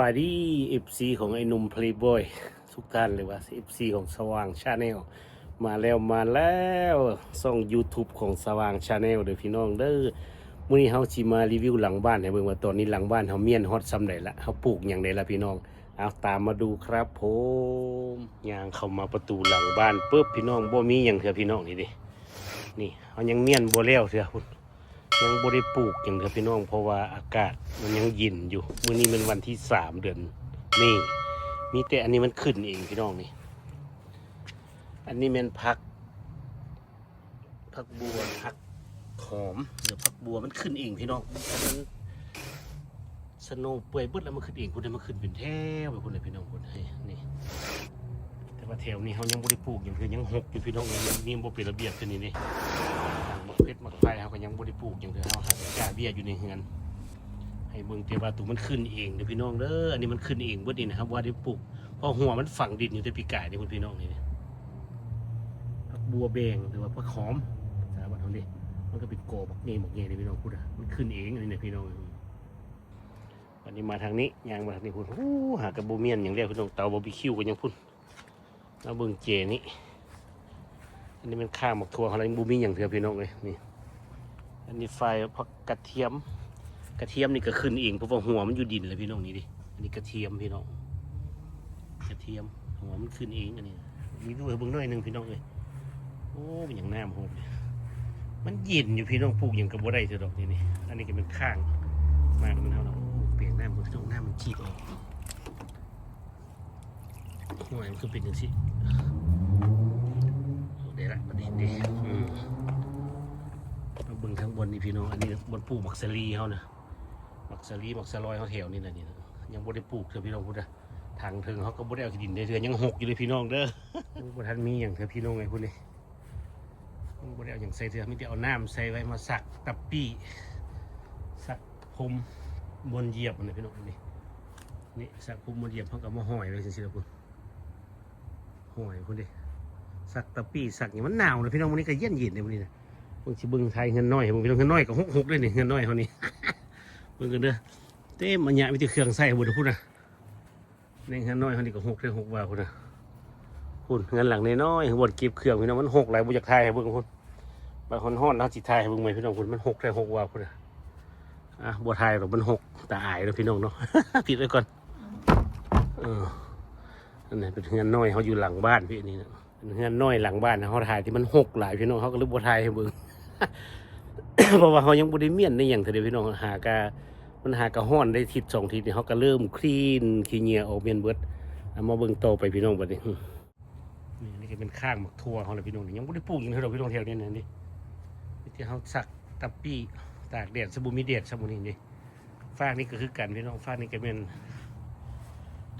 ບາຍດີ ເອັຟຊີ ຂອງໄອ້ໜຸ່ມ Playboy ທຸກທ່ານ ຫຼືວ່າ ເອັຟຊີ ຂອງສະຫວ່າງ Channel ມາແລ້ວ ມາແລ້ວ ຊ່ອງ YouTube ຂອງສະຫວ່າງ Channel ເດີພີ່ນ້ອງເດີ. ມື້ນີ້ເຮົາຊິມາຣີວິວຫຼັງບ້ານໃຫ້ເບິ່ງວ່າ ຕອນນີ້ຫຼັງບ້ານເຮົາມ້ຽນຮອດຊ່ຳໃດລະ ເຮົາປູກຫຍັງໄດ້ລະພີ່ນ້ອງ. ເອົາ ຕາມມາດູຄັບຜົມ. ຍ່າງເຂົ້າມາປະຕູຫຼັງບ້ານປຶບ ພີ່ນ້ອງ ບໍ່ມີຫຍັງເທື່ອພີ່ນ້ອງ. ນີ້ເດ້ ນີ້ເຮົາຍັງມ້ຽນບໍ່ແລ້ວເທື່ອພຸ້ນ ຍັງບໍ່ໄດ້ປູກຫຍັງເທື່ອພີ່ນ້ອງ ເພາະວ່າອາກາດມັນຍັງເຢັນຢູ່. ມື້ນີ້ແມ່ນວັນທີສາມ ເດືອນເມ ມີແຕ່ອັນນີ້ມັນຂຶ້ນເອງພີ່ນ້ອງ. ນີ້ ອັນນີ້ແມ່ນຜັກ ຜັກບົວ ຜັກຫອມ ຫຼືຜັກບົວມັນຂຶ້ນເອງພີ່ນ້ອງ. ມັນສະໂນເປື່ອຍເບິດແລ້ວ ມັນຂຶ້ນເອງພຸ້ນເດ້ ມັນຂຶ້ນເປັນແຖວໄປພຸ້ນເດ້ພີ່ນ້ອງພຸ້ນ. ນີ້ ແຕ່ວ່າແຖວນີ້ເຮົາຍັງບໍ່ໄດ້ປູກຫຍັງເທື່ອ ຍັງຮົກຢູ່ພີ່ນ້ອງ. ນີ້ບໍ່ເປັນລະບຽບຄືນີ້ເດ້ ຫາກໝາກເຜັດໝາກໄຟເຮົາກໍຍັງບໍ່ໄດ້ປູກຫຍັງເທື່ອ. ເຮົາຫາກະເບັ້ຍຢູ່ໃນເຮືອນ ໃຫ້ເບິ່ງແຕ່ວ່າໂຕມັນຂຶ້ນເອງເດີພີ່ນ້ອງເດີ. ອັນນີ້ມັນຂຶ້ນເອງເບິດນີ້ນະ ເຮົາບໍ່ໄດ້ປູກ ເພາະຫົວມັນຝັງດິນຢູ່ແຕ່ປີກາຍນີ້ພຸ້ນພີ່ນ້ອງ. ນີ້ ນີ້ ຜັກບົວແບງ ຫຼືວ່າຜັກຫອມ ພາສາບ້ານເຮົາເດ້ ມັນກໍເປັນກໍບັກໃຫຍ່ ບັກໃຫຍ່ເດ້ພີ່ນ້ອງ. ພຸ້ນນະ ມັນຂຶ້ນເອງອັນນີ້ນະພີ່ນ້ອງ. ບັດນີ້ມາທາງນີ້ ຍ່າງມາທາງນີ້ພຸ້ນ ໂອ້ ຫາກະບໍ່ມ້ຽນຫຍັງແລ້ວພີ່ນ້ອງ. ເຕົາບາບີຄິວກໍຍັງພຸ້ນ ມາເບິ່ງເຈນີ້. ອັນນີ້ແມ່ນຂ້າງໝາກຖົ່ວເຮົາລະ ຍັງບໍ່ມີຫຍັງເທື່ອພີ່ນ້ອງເອີຍ. ນີ້ ອັນນີ້ໄຟ ຜັກກະທຽມ ກະທຽມນີ້ກໍຂຶ້ນເອງ ເພາະວ່າຫົວມັນຢູ່ດິນແຫຼະພີ່ນ້ອງ. ນີ້ເດ້ ອັນນີ້ກະທຽມພີ່ນ້ອງ ກະທຽມ ຫົວມັນຂຶ້ນເອງ. ອັນນີ້ມີດູໃຫ້ເບິ່ງໜ້ອຍໜຶ່ງພີ່ນ້ອງເອີຍ. ໂອ້ ເປັນຫຍັງນ້ຳໂຫດ ມັນເຢັນຢູ່ພີ່ນ້ອງ ປູກຫຍັງກໍບໍ່ໄດ້ເທື່ອດອກ. ນີ້ ນີ້ ອັນນີ້ກໍແມ່ນຂ້າງໝາກມັນເຮົານະ. ໂອ້ ແປງນ້ຳເບິ່ງພີ່ນ້ອງ ນ້ຳມັນຈີດອອກ. ໂອ້ຍ ມັນຄືເປັນຈັ່ງຊີ້ ເດ້ລະ ບັດນີ້ເດ້. ອືມ ມາເບິ່ງທາງບ່ອນນີ້ພີ່ນ້ອງ ອັນນີ້ບ່ອນປູກໝາກສາລີເຮົານະ ໝາກສາລີ ໝາກສາລອຍເຮົາແຖວນີ້ນະ. ນີ້ນະ ຍັງບໍ່ໄດ້ປູກເທື່ອພີ່ນ້ອງພຸ້ນນະ. ທາງເທິງເຮົາກໍບໍ່ໄດ້ເອົາຂີ້ດິນໃສ່ເທື່ອ ຍັງຮົກຢູ່ເດ້ພີ່ນ້ອງເດີ. ຍັງບໍ່ທັນມີຫຍັງເທື່ອພີ່ນ້ອງເອີຍ ພຸ້ນເດ້ ຍັງບໍ່ໄດ້ເອົາຫຍັງໃສ່ເທື່ອ ມີແຕ່ເອົານ້ຳໃສ່ໄວ້ມາສັກຕະປີ້ ສັກພົມບ່ອນຢຽບຫັ້ນນະພີ່ນ້ອງ. ນີ້ ນີ້ ສັກພົມບ່ອນຢຽບ ເຮົາກໍເອົາມາຫ້ອຍໄວ້ຈັ່ງຊີ້ລະພຸ້ນ ຫ້ອຍພຸ້ນເດ້ ສັກຕະປີ້ ສັກຫຍັງ. ມັນໜາວນະພີ່ນ້ອງ ມື້ນີ້ກໍເຢັນໆເດ້ມື້ນີ້ນະ. ເບິ່ງ ຊິເບິ່ງ ຖ່າຍເຮືອນນ້ອຍໃຫ້ເບິ່ງພີ່ນ້ອງ. ເຮືອນນ້ອຍກໍຮົກໆເດ້ນີ້ ເຮືອນນ້ອຍເຮົານີ້ ເບິ່ງກັນເດີ. ເຕັມອັນຍະ ມີແຕ່ເຄື່ອງໃຊ້ເບິດພຸ້ນນະ. ໃນເຮືອນນ້ອຍເຮົານີ້ກໍຮົກແທ້ຮົກວ່າພຸ້ນນະ. ພຸ້ນ ເຮືອນຫຼັງນ້ອຍໆ ບ່ອນເກັບເຄື່ອງພີ່ນ້ອງ ມັນຮົກຫຼາຍ ບໍ່ຢາກຖ່າຍໃຫ້ເບິ່ງພຸ້ນ. ບາດຮ້ອນໆ ເຮົາຊິຖ່າຍໃຫ້ເບິ່ງໃໝ່ພີ່ນ້ອງພຸ້ນ ມັນຮົກແທ້ຮົກວ່າພຸ້ນນະ. ອ່ະ ບໍ່ຖ່າຍດອກ ມັນຮົກ ຕາອາຍເນາະພີ່ນ້ອງເນາະ ປິດໄວ້ກ່ອນ. ເອີ ອັນນີ້ເປັນເຮືອນນ້ອຍເຮົາຢູ່ຫຼັງບ້ານພີ່ ນີ້ນະ ເປັນເຮືອນນ້ອຍຫຼັງບ້ານ ເຮົາຖ່າຍທີ່ມັນຮົກຫຼາຍພີ່ນ້ອງ ເຮົາກໍເລີຍບໍ່ຖ່າຍໃຫ້ເບິ່ງ ເພາະວ່າເຮົາຍັງບໍ່ໄດ້ມ້ຽນໄດ້ຫຍັງເທື່ອເດພີ່ນ້ອງ. ຫາກະ ມັນຫາກະຮ້ອນໄດ້ທິດສອງທິດນີ້ ເຮົາກໍເລີ່ມຄລີນຂີ້ເຫຍື້ອອອກແມ່ນເບິດ. ເອົາມາເບິ່ງຕໍ່ໄປພີ່ນ້ອງບັດນີ້. ນີ້ ນີ້ກໍເປັນຂ້າງໝາກຖົ່ວເຮົາລະພີ່ນ້ອງ ນີ້ຍັງບໍ່ໄດ້ປູກຫຍັງເທື່ອດອກພີ່ນ້ອງ ແຖວນີ້ນະ. ນີ້ ມີແຕ່ເຮົາສັກຕະປີ້ ຕາກແດດຊະ ບໍ່ມີແດດຊະມື້ນີ້. ນີ້ ຟາກນີ້ກໍຄືກັນພີ່ນ້ອງ ຟາກນີ້ກໍແມ່ນ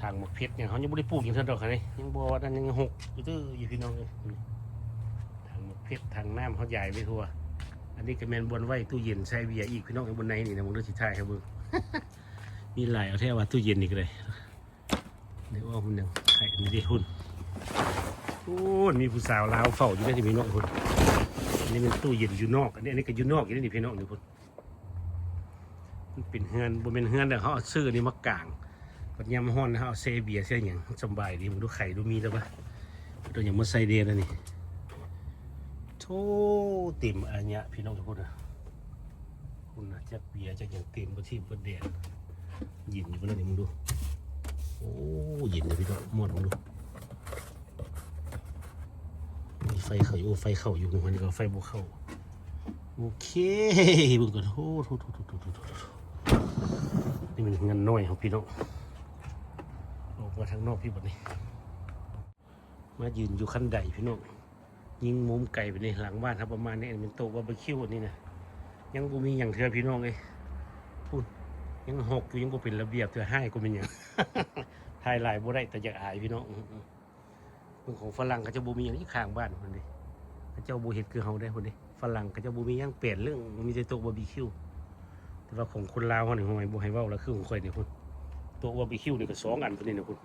ຖັງໝາກເຜັດຫຍັງ ເຮົາຍັງບໍ່ໄດ້ປູກຫຍັງເທື່ອດອກຫັ້ນເດ້ ຍັງບໍ່ນັ້ນ ຍັງຮົກຢູ່ເດີຢູ່ພີ່ນ້ອງເອີຍ. ນີ້ ຖັງໝາກເຜັດ ຖັງນ້ຳ ເຮົາຢາຍໄວ້ທົ່ວ. ອັນນີ້ກໍແມ່ນບ່ອນໄວ້ຕູ້ເຢັນໃສ່ເບຍອີກພີ່ນ້ອງ ຢູ່ບ່ອນໃນນີ້ນະ ເບິ່ງເດີ ຊິຖ່າຍໃຫ້ເບິ່ງ. ມີຫຼາຍເອົາແທ້ວ່າຕູ້ເຢັນນີ້ກໍໄດ້. ນີ້ ໂອ້ ມັນຍັງໄຂນີ້ເດ້ພຸ້ນ. ໂອ້ ມີຜູ້ສາວລາວເຝົ້າຢູ່ເດ້ນີ້ພີ່ນ້ອງພຸ້ນ. ອັນນີ້ແມ່ນຕູ້ເຢັນຢູ່ນອກ ອັນນີ້ ອັນນີ້ກໍຢູ່ນອກຢູ່ເດ້ນີ້ພີ່ນ້ອງ ນີ້ພຸ້ນ. ມັນເປັນເຮືອນ ບໍ່ແມ່ນເຮືອນແລ້ວ ເຮົາເອົາຊື້ອັນນີ້ມາກາງ ບັດຍາມຮ້ອນເຮົາເອົາແຊ່ເບຍແຊ່ຫຍັງ ສຳບາຍດີ. ເບິ່ງດູໄຂດູມີແລ້ວປະ ເອົາຫຍັງມາໃສ່ແດ່ລະນີ້. ໂທ້ ເຕັມອາຍະພີ່ນ້ອງ ພຸ້ນນະ ພຸ້ນນະ ຈັກເບຍຈັກຫຍັງເຕັມເບິດທີ່ເບິດແດນ. ເຢັນຢູ່ບໍ່ລະນີ້ ເບິ່ງດູ. ໂອ້ ເຢັນເດ້ພີ່ນ້ອງ ມ່ວນເບິ່ງດູ. ມີໄຟເຂົ້າຢູ່ ໂອ້ ໄຟເຂົ້າຢູ່ ມື້ວານນີ້ກໍໄຟບໍ່ເຂົ້າ. ໂອເຄ ເບິ່ງກ່ອນ. ໂອ້ ໂທ້ໆໆໆໆ ນີ້ແມ່ນເຮືອນນ້ອຍເຮົາພີ່ນ້ອງ. ອອກມາທາງນອກພີ້ບັດນີ້ ມາຢືນຢູ່ຂັ້ນໄດພີ່ນ້ອງ. ຍິງມຸມໄກໄປນີ້ ຫຼັງບ້ານເຮົາປະມານນີ້. ອັນນີ້ແມ່ນໂຕະບາບີຄິວອັນນີ້ນະ ຍັງບໍ່ມີຫຍັງເທື່ອພີ່ນ້ອງເອີຍ. ພຸ້ນ ຍັງຮົກຢູ່ ຍັງບໍ່ເປັນລະບຽບເທື່ອ ຮ້າຍກວ່າແມ່ນຫຍັງ. ຖ່າຍຫຼາຍບໍ່ໄດ້ ແຕ່ຢາກອາຍພີ່ນ້ອງ. ເບິ່ງຂອງຝຣັ່ງ ເຂົາເຈົ້າບໍ່ມີຫຍັງຢູ່ຂ້າງບ້ານພຸ້ນເດ້ ເຂົາເຈົ້າບໍ່ເຮັດຄືເຮົາເດ້ພຸ້ນເດ້. ຝຣັ່ງເຂົາເຈົ້າບໍ່ມີຫຍັງແປນເລື່ອງ ມີແຕ່ໂຕະບາບີຄິວ. ແຕ່ວ່າຂອງຄົນລາວເຮົານີ້ ໂອ້ຍ ບໍ່ໃຫ້ເວົ້າລະ ຄືຂອງຂ້ອຍນີ້ພຸ້ນ. ໂຕະບາບີຄິວນີ້ກໍສອງອັນພຸ້ນນີ້ນະ ພຸ້ນ.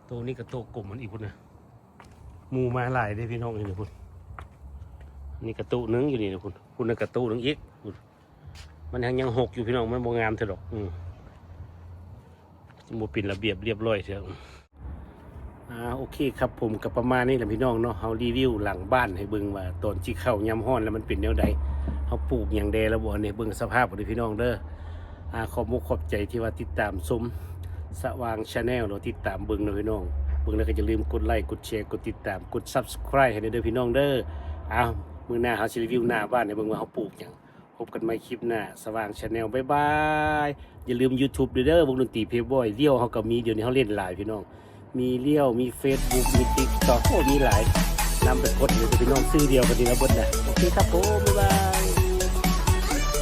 ໂຕະນີ້ກໍໂຕະກົມອັນອີກພຸ້ນນະ. ໝູ່ມາຫຼາຍເດ້ພີ່ນ້ອງ ນີ້ພຸ້ນ. ນີ້ກະໂຕະໜຶ່ງຢູ່ນີ້ນະພຸ້ນ ພຸ້ນນະກະໂຕະໜຶ່ງອີກ. ມັນຍັງ ຍັງຮົກຢູ່ພີ່ນ້ອງ ມັນບໍ່ງາມເທື່ອດອກ. ອືມ ບໍ່ເປັນລະບຽບລຽບຮ້ອຍເທື່ອ. ອ່າ ໂອເຄຄັບ ຜົມກໍປະມານນີ້ແຫຼະພີ່ນ້ອງເນາະ, ເຮົາຣີວິວຫຼັງບ້ານໃຫ້ເບິ່ງວ່າຕອນຊິເຂົ້າຍາມຮ້ອນແລ້ວມັນເປັນແນວໃດ, ເຮົາປູກຫຍັງແດ່ແລ້ວບໍ່ນີ້, ເບິ່ງສະພາບເອົາເດີພີ່ນ້ອງເດີ. ອ່າ ຂອບມຸກຂອບໃຈທີ່ວ່າຕິດຕາມຊົມສະຫວ່າງ Channel ເນາະ, ຕິດຕາມເບິ່ງເນາະພີ່ນ້ອງ. ເບິ່ງແລ້ວກໍຢ່າລືມກົດໄລ ກົດແຊ ກົດຕິດຕາມ ກົດ Subscribe ໃຫ້ແດ່ເດີພີ່ນ້ອງເດີ. ອ້າວ ມື້ໜ້າເຮົາຊິຣີວິວໜ້າບ້ານໃຫ້ເບິ່ງວ່າເຮົາປູກຫຍັງ. ພົບກັນໃໝ່ຄລິບໜ້າ ສະຫວ່າງ Channel ບາຍບາຍ. ຢ່າລືມ YouTube ເດີ ວົງດົນຕີ Playboy. ລ້ຽວເຮົາກໍມີ, ດຽວນີ້ເຮົາຫຼິ້ນຫຼາຍພີ່ນ້ອງ, ມີລ້ຽວ ມີ Facebook ມີ TikTok ໂອ້ ມີຫຼາຍ. ນຳໄປກົດເລີຍພີ່ນ້ອງ, ຊື່ດຽວກັນນີ້ລະເບິດນະ. ໂອເຄຄັບຜົມ ບາຍບາຍ.